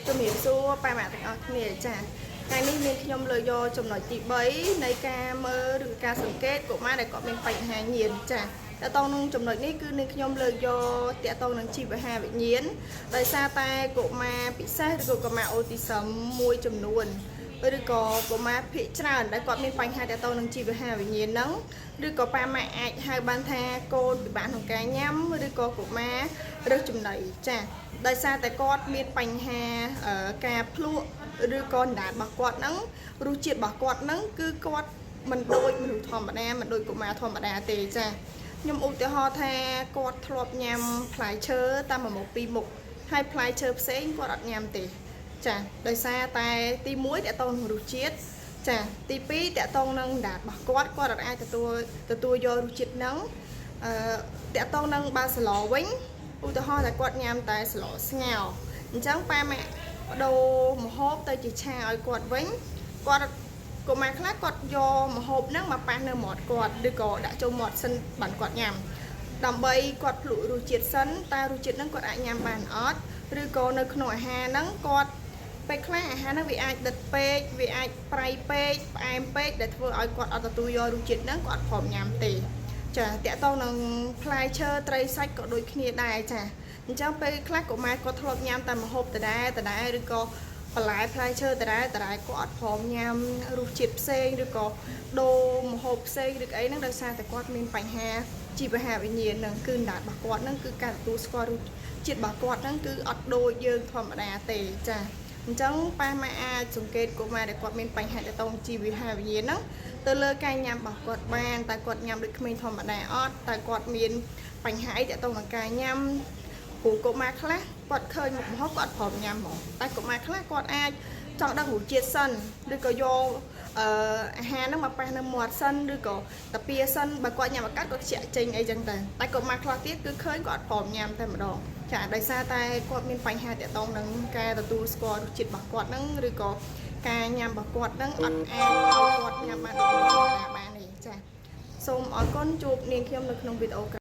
ជំរាបសួរប៉ាម៉ាក់ទាំងអស់គ្នាចាថ្ងៃនេះមានខ្ញុំលើកយកចំណុចទី3នៃការមើលឬការសង្កេតកុមារដែលគាត់មានបញ្ហាញៀនចាតកតងនឹងចំណុចនេះគឺនឹងខ្ញុំលើកយកតកតងនឹងជីវហាវិញ្ញាណដោយសារតែកុមារពិសេសឬក៏កុមារអូទីសឹមមួយចំនួនឬក៏កុមារភាគច្រើនដែលគាត់មានបញ្ហាតកតងនឹងជីវហាវិញ្ញាណហ្នឹងឬក៏ប៉ាម៉ាក់អាចហៅបានថាកូនពិបាកក្នុងការញ៉ាំឬក៏កុមាររើសចំណីចាដោយសារតែគាត់មានបញ្ហាការភ្លក់ឬក៏អណ្ដាតរបស់គាត់ហ្នឹងរសជាតិរបស់គាត់ហ្នឹងគឺគាត់មិនដូចមនុស្សធម្មតាមិនដូចកុមារធម្មតាទេចាខ្ញុំឧទាហរណ៍ថាគាត់ធ្លាប់ញ៉ាំផ្លែឈើតាមមួយមុខពីរមុខហើយផ្លែឈើផ្សេងគាត់អត់ញ៉ាំទេចាដោយសារតែទី1តកតងនឹងរសជាតិចាទី2តកតងនឹងអណ្ដាតរបស់គាត់គាត់អត់អាចទទួលទទួលយករសជាតិហ្នឹងអឺតកតងនឹងបើស្លវិញឧទាហរណ៍ថាគាត់ញ៉ាំតែស្លស្ងោរអញ្ចឹងប៉ាម៉ាក់បដូរម្ហូបទៅជាឆាឲ្យគាត់វិញគាត់កុមារខ្លះគាត់យកម្ហូបហ្នឹងមកប៉ះនៅមាត់គាត់ឬក៏ដាក់ចូលមាត់សិនបានគាត់ញ៉ាំដើម្បីគាត់ភ្លក់រសជាតិសិនតើរសជាតិហ្នឹងគាត់អាចញ៉ាំបានអត់ឬក៏នៅក្នុងអាហារហ្នឹងគាត់ពេលខ្លះអាហារហ្នឹងវាអាចដិតពេកវាអាចប្រៃពេកផ្អែមពេកដែលធ្វើឲ្យគាត់អត់ទទួលយករសជាតិហ្នឹងគាត់ព្រមញ៉ាំទេចាតកតងនឹងផ្លែឈើត្រីសាច់ក៏ដូចគ្នាដែរចាអញ្ចឹងពេលខ្លះកុមារគាត់ធ្លាប់ញ៉ាំតែម្ហូបដដែលដដែលឬក៏បន្លែផ្លែឈើដដែលដដែលគាត់អត់ព្រមញ៉ាំរសជាតិផ្សេងឬក៏ដូរម្ហូបផ្សេងឬក៏អីហ្នឹងដោយសារតែគាត់មានបញ្ហាជីវហាវិញ្ញាណហ្នឹងគឺអណ្ដាតរបស់គាត់ហ្នឹងគឺការទទួលស្គាល់រសជាតិរបស់គាត់ហ្នឹងគឺអត់ដូចយើងធម្មតាទេចាអញ្ចឹងប៉ាម៉ាក់អាចសង្កេតកុមារដែលគាត់មានបញ្ហាទាក់ទងជីវហាវិញ្ញាណហ្នឹងទៅលើការញ៉ាំរបស់គាត់បានតើគាត់ញ៉ាំដូចក្មេងធម្មតាអត់តើគាត់មានបញ្ហាអីទាក់ទងនឹងការញ៉ាំព្រោះកុមារខ្លះគាត់ឃើញមុខម្ហូបគាត់ព្រមញ៉ាំហ្មងតែកុមារខ្លះគាត់អាចចង់ដឹងរសជាតិសិនឬក៏យកអឺអាហារហ្នឹងមកប៉ះនៅមាត់សិនឬក៏តាពៀសិនបើគាត់ញ៉ាំអាកាត់គាត់ខ្ជាក់ចេញអីចឹងទៅតែកុមារខ្លះទៀតគឺឃើញគាត់ព្រមញ៉ាំតែម្ដងចាដោយសារតែគាត់មានបញ្ហាទាក់ទងនឹងការទទួលស្គាល់រសជាតិរបស់គាត់ហ្នឹងឬក៏ការញ៉ាំរបស់គាត់ហ្នឹងអត់អាចឲ្យគាត់ញ៉ាំបានដូចធម្មតាបានទេចាសូមអរគុណជួបនាងខ្ញុំនៅក្នុងវីដេអូក្រោយ។